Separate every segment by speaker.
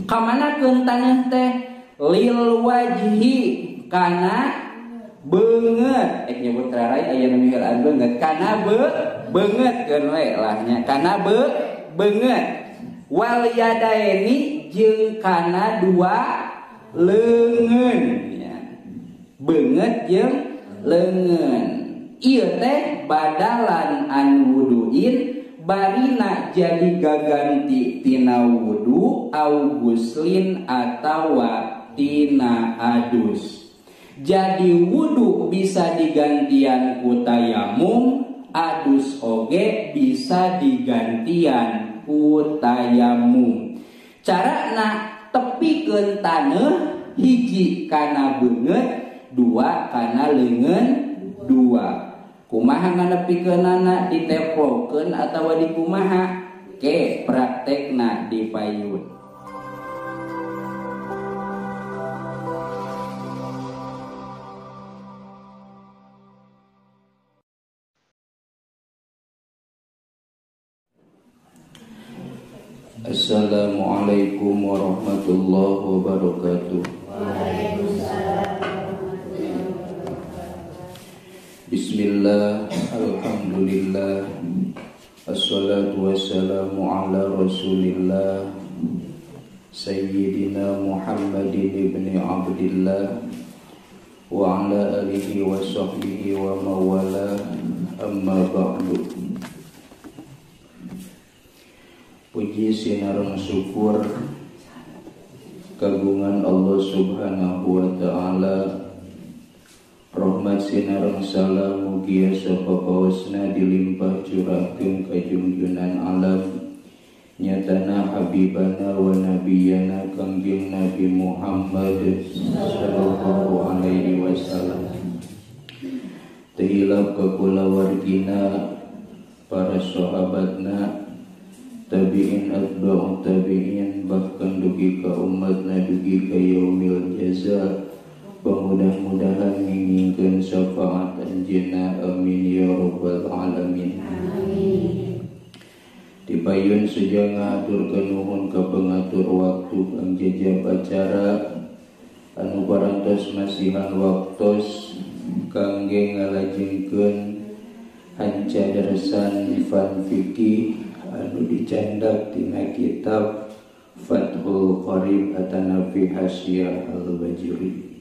Speaker 1: Kamanakeun taneuh teh lil wajhi kana beungeut. Nyebut rarai aya nu miheulaan beungeut kana beungeut keun we lah nya kana beungeut wal yadaini jeung kana dua leungeun nya. Beungeut jeung leungeun ieu teh badalan an wuduin barina jadi gaganti tina wudu au guslin atawa tina adus. Jadi wudu bisa digantian ku tayamum, adus oge bisa digantian ku tayamum. Carana tepikeun taneuh hiji kana beungeut, dua kana leungeun dua. Kumaha nganepikeunana diteplokeun atawa dikumaha? Ke praktekna dipayun. Assalamualaikum warahmatullahi wabarakatuh.
Speaker 2: Waalaikumsalam.
Speaker 1: Bismillah, alhamdulillah, assalatu wassalamu ala rasulillah Sayyidina Muhammadin ibni Abdillah wa ala alihi wa sahbihi wa mawala, amma ba'du. Puji sinareng syukur kagungan Allah subhanahu wa ta'ala. Rahmat sinareng salam mugia sapa paosna dilimpah curahkeun ka junjunan alam nyatana habibana wa nabiyana Kangjeng Nabi Muhammad sallallahu alaihi wasallam. Teu hilap ka kulawargina, para sahabatna, tabi'in atba'u tabi'in, bahkan dugi ka umatna dugi ka yaumil jaza. Mudah-mudahan ngingkeun syafaat anjeunna, amin ya rabbal alamin. Amin. Dipayun seja ngaturkeun nuhun ka pengatur waktu kang jejab acara anu parantos masihan waktos kangge ngalajengkeun hanca dersan fan fikih anu dicandak tina kitab Fathul Qarib atanafi Hasyiah Al-Bajuri.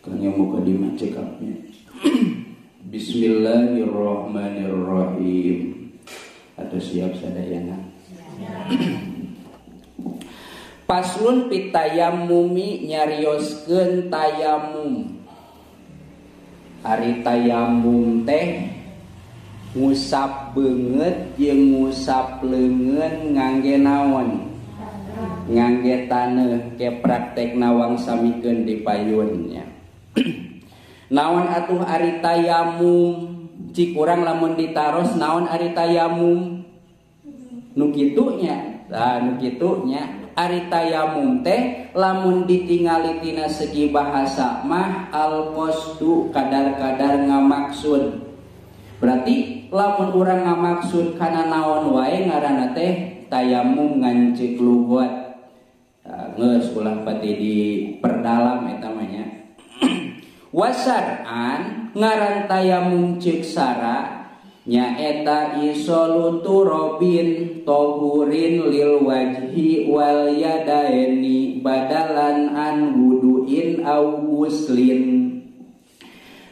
Speaker 1: Kangge mukadimah cekapnya. Bismillahirrahmanirrahim. Atau siap sadayana. Paslon pitayamumi nyarioskeun tayamum. Ari tayamum teh ngusap beungeut jeung ngusap leungeun ngangge naon? Ngangge taneuh ke praktekna wang samikeun di payunnya. Naon atuh ari tayamum? Cik urang lamun ditaros naon ari tayamum? Nu kitu nya. Tah nu kitu nya. Ari tayamum teh lamun ditingali tina segi bahasa mah al-qasdu kadar-kadar ngamaksud. Berarti lamun urang ngamaksud kana naon wae ngaranna teh tayamum ngancik lugat. Geus ulah pati diperdalam eta mah nya. Wasar'an ngaran tayamum ceuk sara nyaeta isolu turobin tohurin lil wajhi wal yadaini badalan an wuduin au guslin.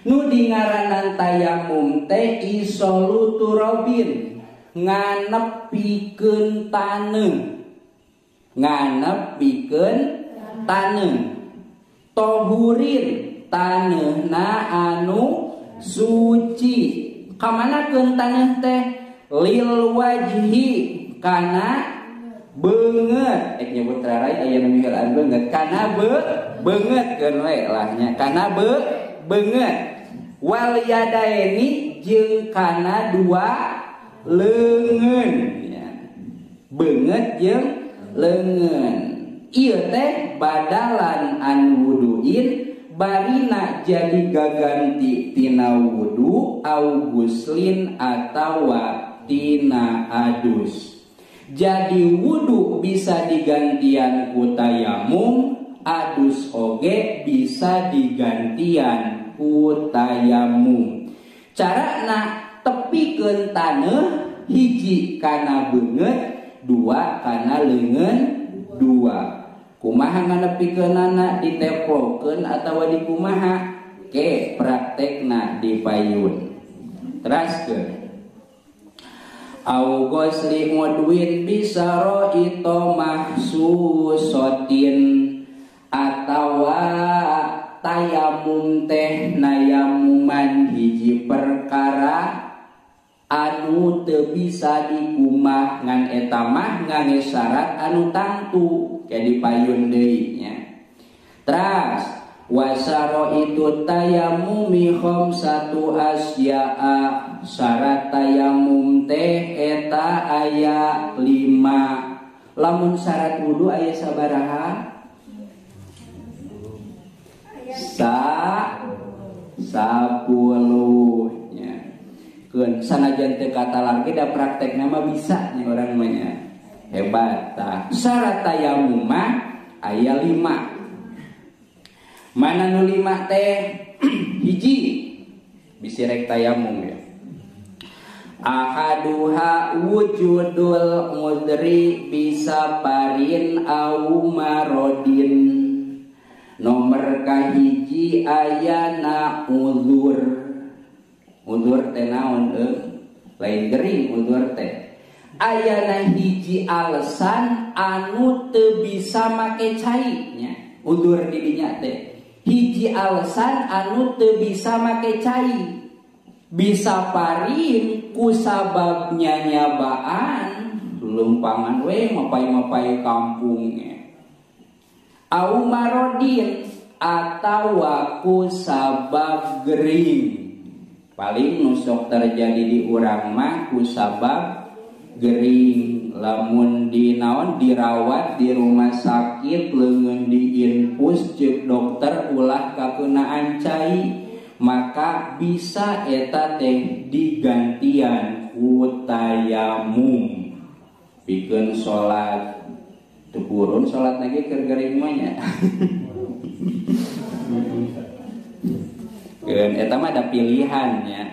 Speaker 1: Nu dingaranan tayamum teh isolu turobin nganepikeun taneuh, nganepikeun taneuh, tohurin taneuhna anu suci. Kamanakeun taneuh teh lil wajhi kana beungeut. Nyebut rarai aya nu miheulaan beungeut kana beungeut keun we lah nya kana beungeut wal yadaini jeung kana dua leungeun nya. Beungeut jeung leungeun ieu teh badalan an wuduin barina jadi gaganti tina wudu au guslin atawa tina adus. Jadi wudu bisa digantian ku tayamum, adus oge bisa digantian ku tayamum. Carana tepikeun taneuh hiji kana beungeut, dua kana leungeun dua. Kumaha nganepikeunana diteplokeun atawa dikumaha? Ke praktekna dipayun. Teraskeun. Au ghusli udwin bisa ra'ito mahsusotin atawa tayamum teh nayamuman hiji perkara anu teu bisa dikumah ngan eta mah ngangge syarat anu tangtu ke dipayun deui nya. Teras wasaro itu tayamumi khamsatu asya'a, syarat tayamum teh eta aya 5. Lamun syarat wudu aya sabaraha? 10 nya. Keun sanajan teu katalar ge da praktekna mah bisa nya urang mah nya. Hebat tah. Syarat tayamum mah aya 5. Mana nu 5 teh? Hiji bisi rek tayamum ya. Ahaduha wujudul mudri bisa parin au marodin. Nomor kahiji ayana uzur. Uzur teh naon lain gering uzur teh. Ayana hiji alasan anu teu bisa make cai nya. Uzur di dinya teh. Hiji alasan anu teu bisa make cai. Bisa parin ku sababnya nyabaan lumpangan we mapai-mapai kampungnya. Au marodin atawa ku sabab gering. Paling nusok terjadi di urang mah ku sabab gering. Lamun di naon dirawat di rumah sakit leungeun diinfus ceuk dokter ulah kakeunaan cai, maka bisa eta teh digantian ku tayamum. Pikeun salat teu purun salat lagi keur gering mah nya. Keun eta mah ada pilihan nya.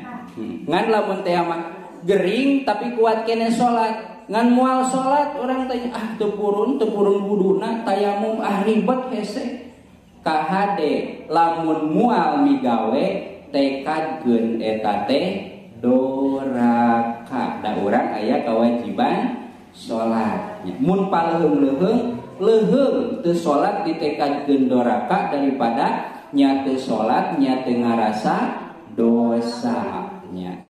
Speaker 1: Ngan lamun teh mah gering tapi kuat kene salat, ngan moal salat urang tanya ah teu purun wuduna tayamum ah ribet hese. Kahade lamun mual migawe tekadkeun eta teh doraka. Da urang aya kewajiban salat. Mun paleuheung-leuheung leuheung teu salat ditekadkeun doraka daripada nya teu salat nya teu ngarasa dosa nya.